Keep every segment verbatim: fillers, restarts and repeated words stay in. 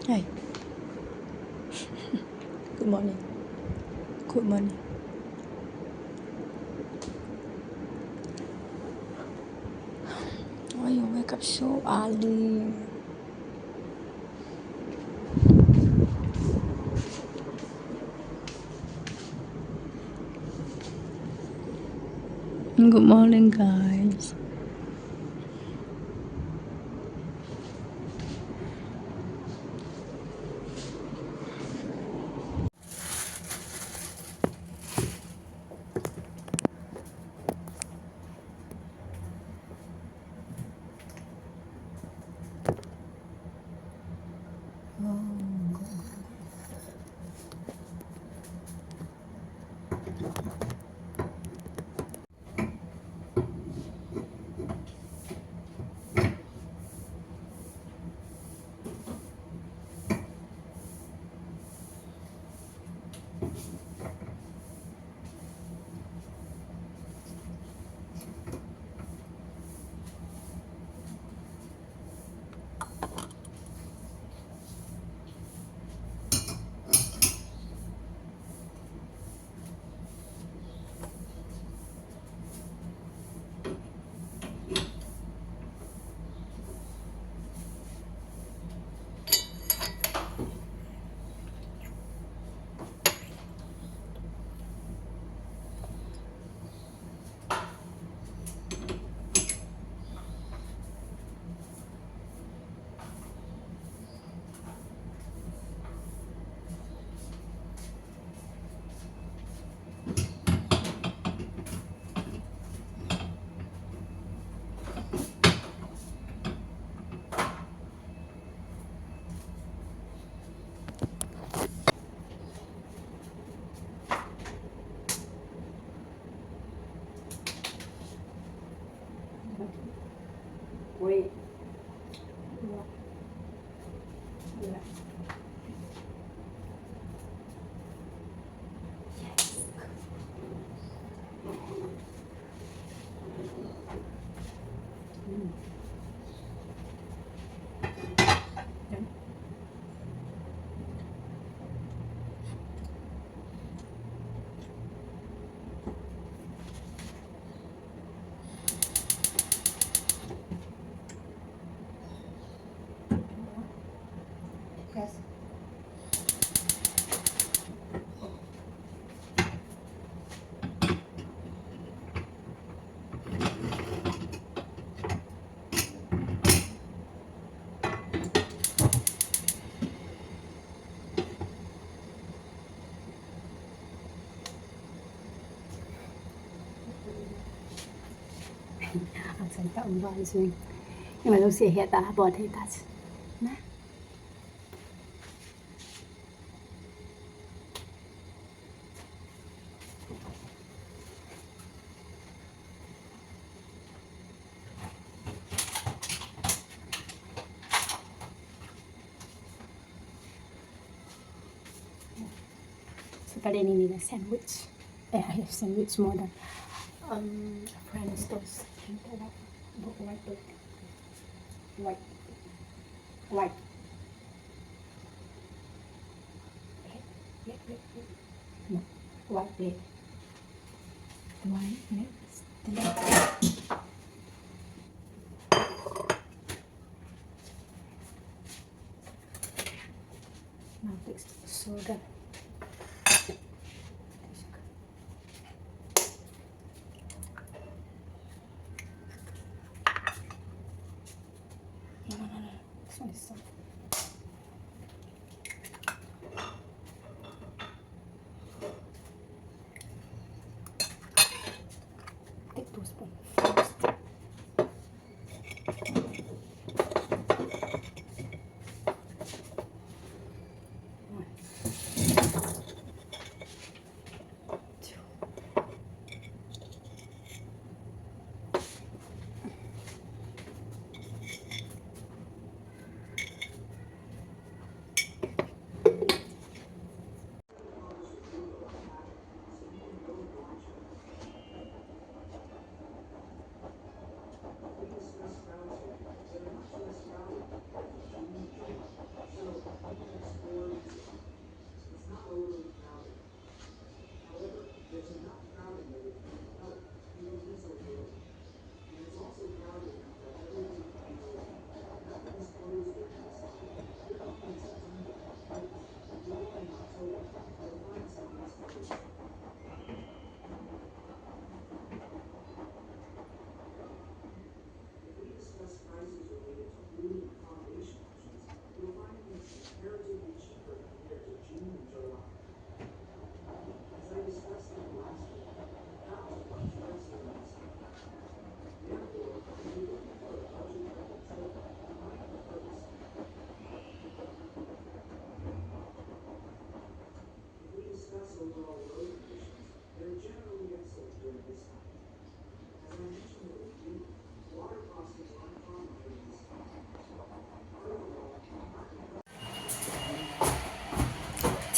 Hi. Good morning. Good morning. Why you wake up so early? Good morning, guys. Wait. Yes. Achan ta um val jing. Ima lo se he ta bol thei ta. Na. Saturday ni nila sandwich. Eh, I have sandwich more than, um, French toast. White, white, white, white. Wait, wait, wait. No, white plate. White plate. Now take sugar. No, no, no, no. This one is soft. Take two spoon first. One. Two.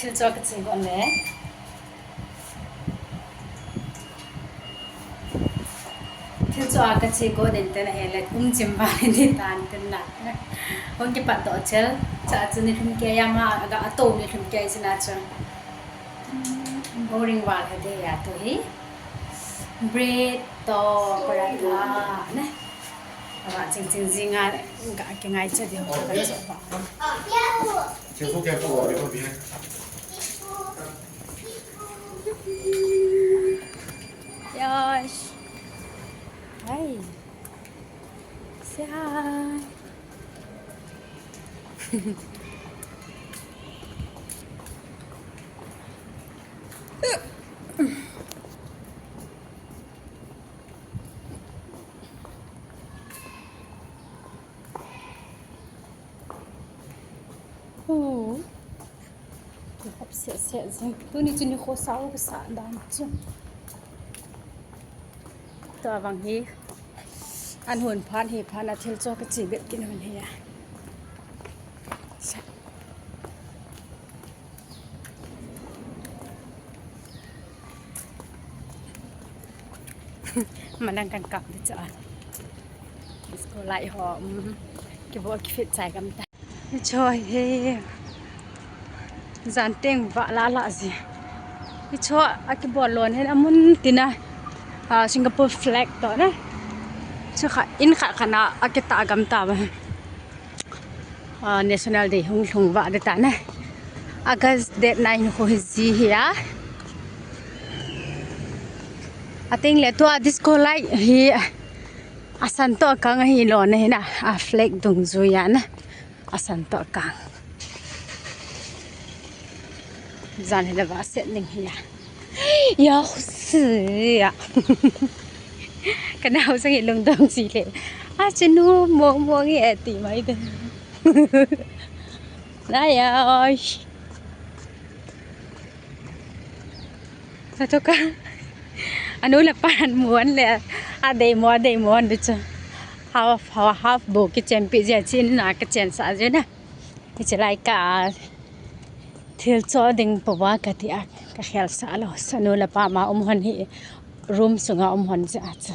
Thil cho ka che gon le. Thil cho a ka che gon in te na he le, um chim val in ni tan tin na. Hung kipat doh chel. Cha chu ni lhum kei a ma, aga a to ni lhum kei sina chu. Boring val he de ya tu hi. Bread to paratha ne. Ava ching ching jing a ga kingai cha de ho ka cho ba. Careful, careful, careful behind. Yes. Hi. Say hi. Oh. Kihop seh seh jing. Tuni chu nikho sao kasa dan chu. Tua vang hi. An hun phat hi phat a thil cho ka che bep kin hun hi a. Manang kan kap di cha. Disco light ho, um, kibol kifit chai gam ta. Hicho hi jan teng va la la ji. Hicho a kibol lon hin amun tina, ah, Singapore flag to na. Chu kha in kha kha na a kita gam ta ba. Ah, National Day hung lhung va de ta na. August date nine khu hi ji hi a. Ateng le tua disco light hi asan to kang hi lo na hi na. A flag dungjui a na. Asan to kang. Jan hi le va set ning hi a. Ya, husi ya. Kana husi ngi lungdong si le. A chinu mo mo ngi eti mai de. Na ya, oi. Satoka. Anu le pan muan le. A dei mo, a dei mo, an de chu. Half, half, half bo kichen pi jia chin na kichen sa jia na. Hiche lai ka thil cho ding po va ka ti a ka khel sa lo. Sanu le pa ma um hon hi room sunga um hon cha cha.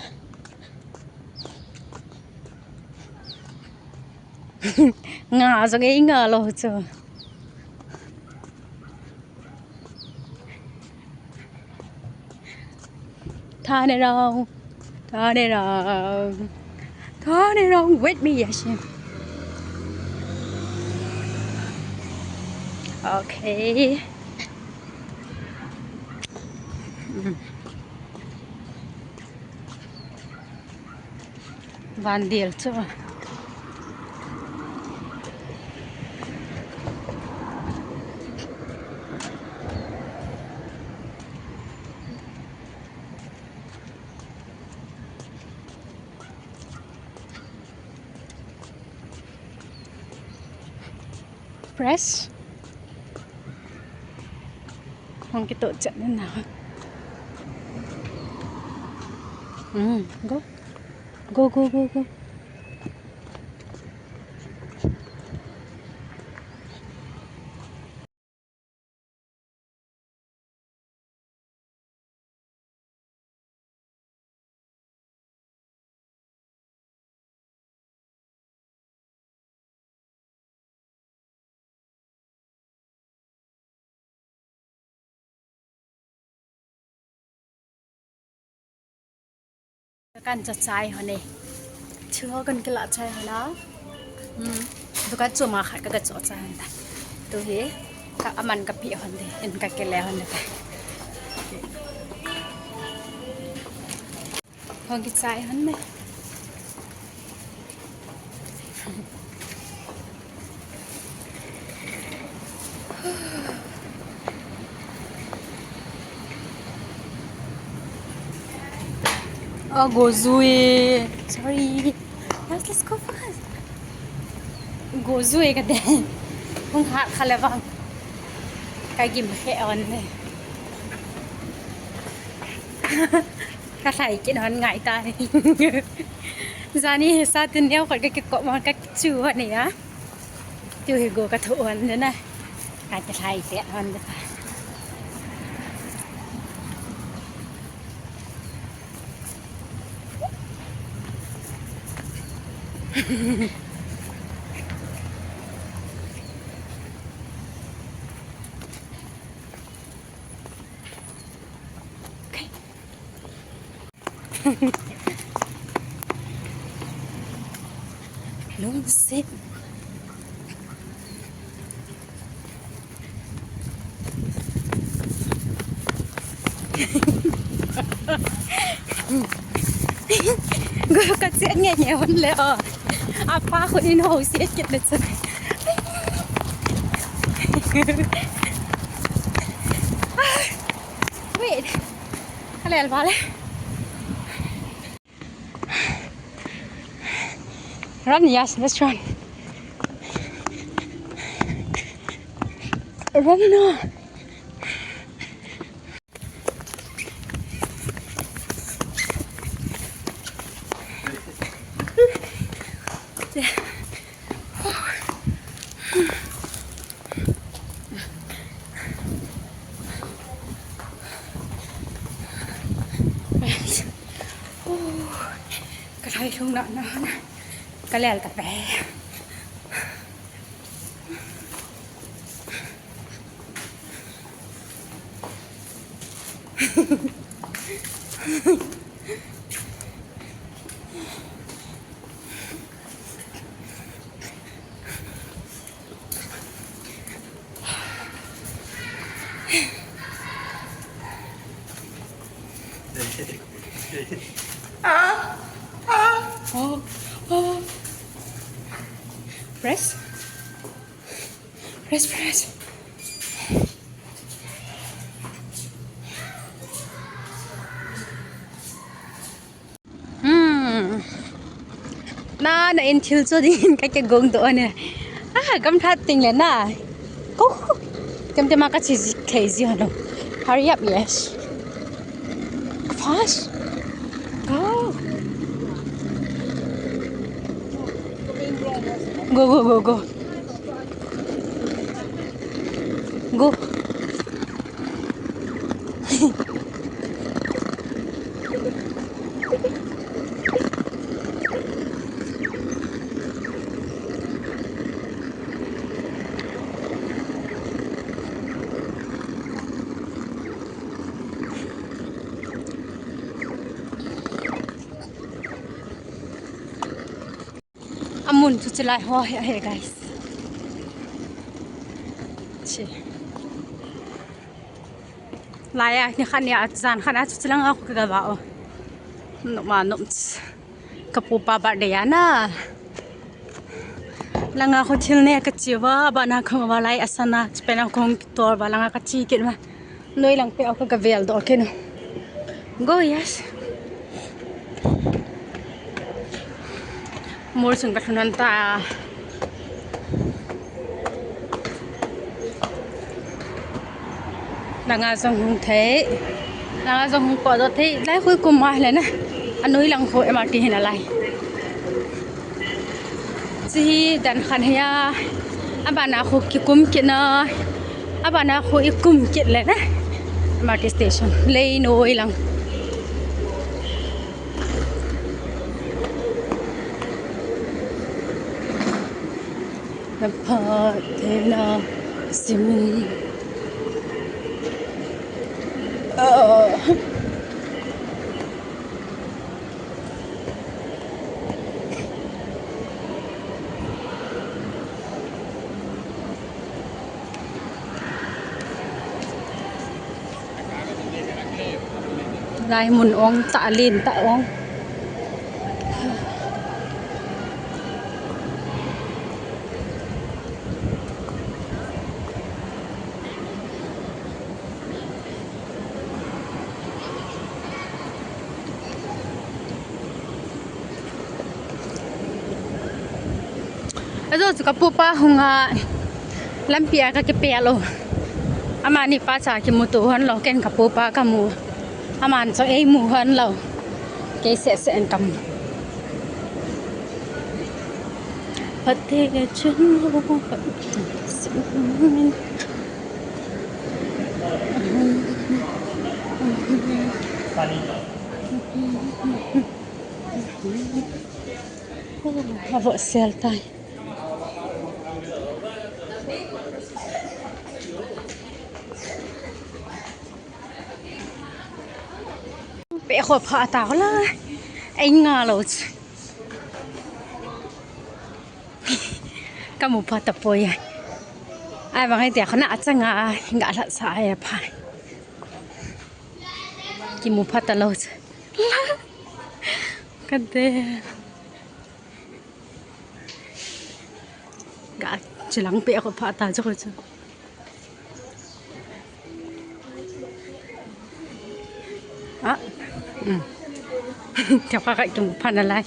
Nga jong ei nga lo chu. Turn it on. Turn it on. Turn it on with me, yes. Okay. Mm. Van dil chu. Press. Hong kitoh chat na na. Hmm, go. Go, go, go, go. Kan cho chai hon e. Thu ho kan kila chai hon a. Hmm. Dukan chom a khat ka, ka cho chai hon ta. Tu hi. Ka aman ka pi hon de. En ka kile hon de ta. Hong kichai hon ne. Oh, go zui. Sorry. Let's, let's go fast. Go zui ka de. Hung hat kha le vang. Ka gim khe on ne. Ka lhai kin hon ngai ta ni. Jani hi sa tin neo khol ka kikop mon ka chu hon ni a. Tiu hi go ka thu hon ni na. Ate hai te hon de pa. Lungset. Go ka che nge nge hon le o. Apa ko in ho se kit le chu. Wait. Ka lel vale. Run, yes, let's run. Run now. Ka lhai lhung na na na. Ka lel ta pe. Ah, ah. Oh, oh. Press. Press, press. Hmm. Na, na in thil cho ding ka ke gong to ne. Ah, gam that ting le na. Ko. Tem tem ma ka chi ji, thei ji halo. Hurry up, yes. Fast. Go. Go, go, go, go. Go. Amun chu chilai ho hi ahi, guys. Chi. Laiya, ni khat ni a, jan khat a chu chilang a khu ka va o. Nom a nom ch-, ka pu pa birthday a na. Langa khu thil ne ka chi va, ba na khu va lai a sana, chi pe na khu tor va langa ka chi kit va. Noi lang pe a khu ka vel do kit no. Go, yes. Mol sung ka thun an ta. Langa jong hung thei. Langa jong hung po do thei. Lai khu kum a le na. Anoi lang khu M R T hin a lai. Chi hi dan khan hi a. Abana khu kikum kit na. Abana khu i kum kit le na. M R T station. Lei noi lang. Na pha te na simin. Ah. Lai mun ong ta lin ta ong. Ajo chu ka pu pa hung a lampi a ka kipel o. Amani pa cha kimuto hon lo, ken ka pu pa ka mu. Aman chu ei mu hon lo. Kei seh seh in ka mu. Pate chun lo, pate chun. Avo sel tai. Pe kho pha ta la. Ai nga lo chu. Ka mu pha ta poi. Ai bang ai tia khona achanga nga la sa ai pha. Ki mu pha ta lo chu. Ka de. Ga chilang pe ko pha ta chu chu. Ah. Hmm. Kya ka ka tum pha na lai.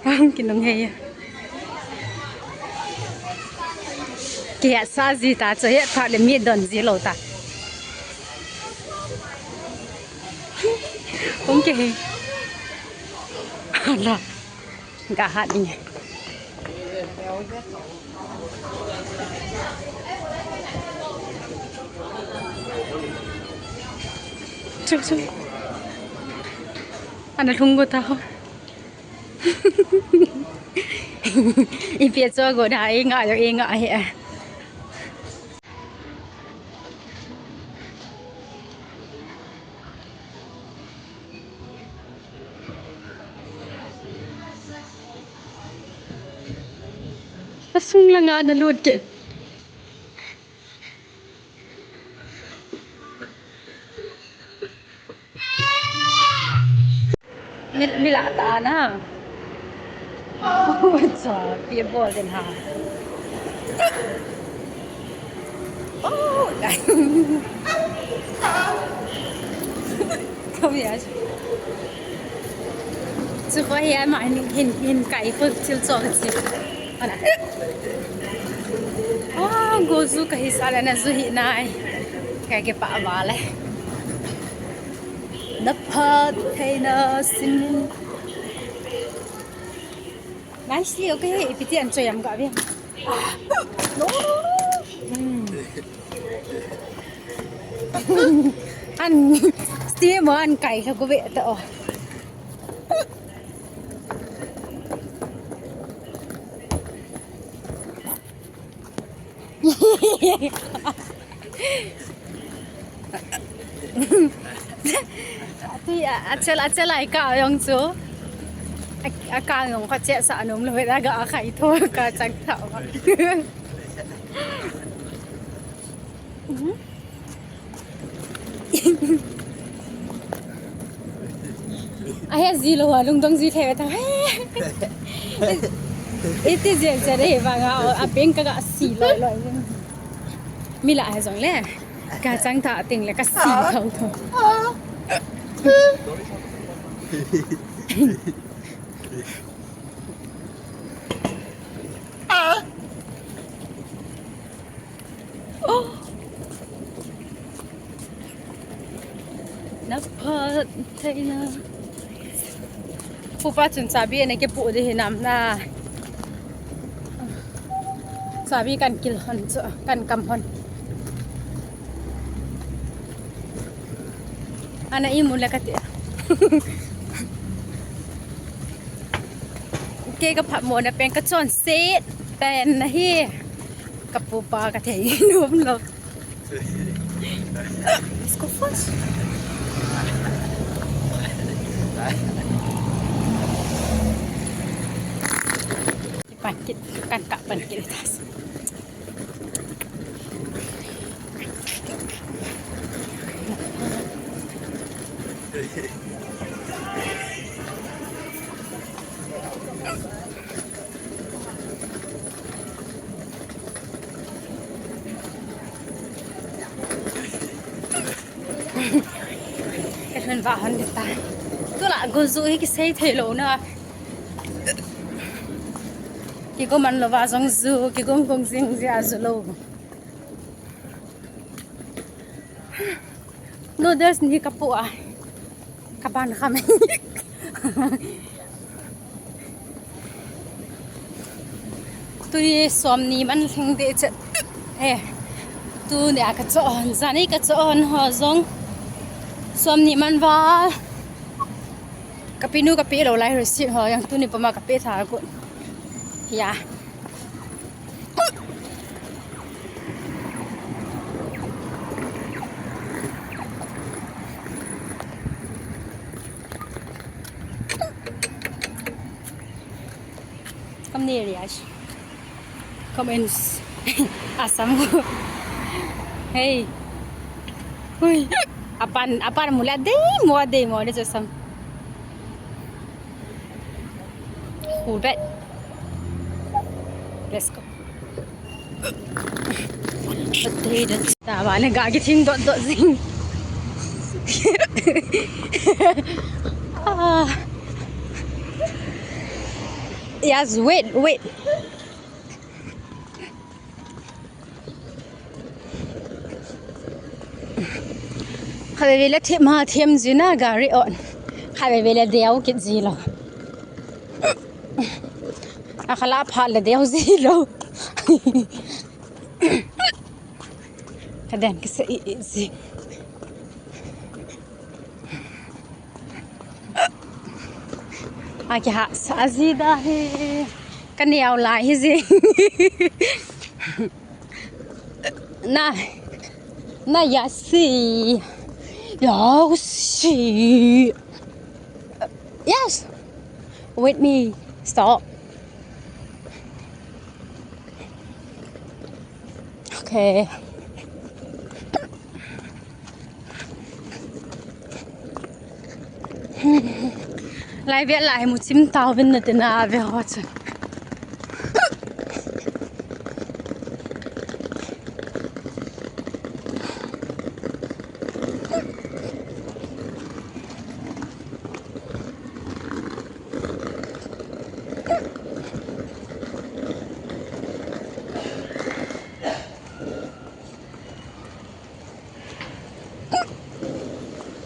Ang kinung he ya. Kya sa ji ta chu he pha le mi don ji lo ta. Kung ke he. Ala. Ga hat ni. Chuk, chuk. Ana lhung go ta ho. Ipi cho go da, inga yo, inga he. Asung langa na lut ke. Mi, mi la ta na. Oi, cha, pi bol den ha. Oh, dai. Kau ya. Chu ko hi ai ma hin, hin, hin kai ko chil cho chi. Ana. Ah, go zu ka hi sa le na zu hi nai. Ka ke pa ba le. Na phat thei na simin. Nicely, okay. Ipi ti an cho yam ka bi. Ah, no, no, no, no. Hmm. An steam an kai lo ko be ta o. Tui a, achel, achel ai ka jong chu. A, a ka jong ka che sa nom lo, la ga a khai tho ka chang tha. Mhm. A he ji lo, a lungdong ji thei ta. Iti jen jen he vang a, a peng ka ga si loi loi. Mi la he jong le. Ka chang ta ting le ka si tho tho. Oh. Na phat thei na. Pupa chun chabi ana kipu di hinam na. Chabi kan kil hon chu, kan kam hon. Ana imu le kati. Kei ka phatmo na pen ka chonset pen na hi. Ka pupa ka thei nom lo. Let's go first. Pan kit, kan ka pan kit tas. Ka lhun va hon ta. Tu la go zu hi kisei thei lo na. Kigo man lo va jong zu, kigo gong jing ji a zu lo. Noodles ni ka pu a. Ka ban kham. Tui som ni man lhing de chet. He. Tuni a ka cho hon, jani ka cho hon ho jong. Som ni man val. Ka pinu ka pe lo lai receipt ho, jong tuni pama ka pe tha ko. Ya. Come near, Yash. Come in. Assam. Hey. Hui. Apan, apan mula dei mo, dei mo, dei Assam. Hold it. Let's go. Potato. Tama na gagi ting dot dot zing. Ah. Yes, wait, wait. Khatvei vei le them ha them jina gari on. Khatvei vei le deu kit ji lo. Akhala pha le deu ji lo. Ka den kisa i, i ji. Aki ha sa ji da hi. Ka neo lai hi ji. Na, na ya si. Ya si. Yes. With me. Stop. Okay. Lai via lai mu chim tau vin na tina ve ho chun.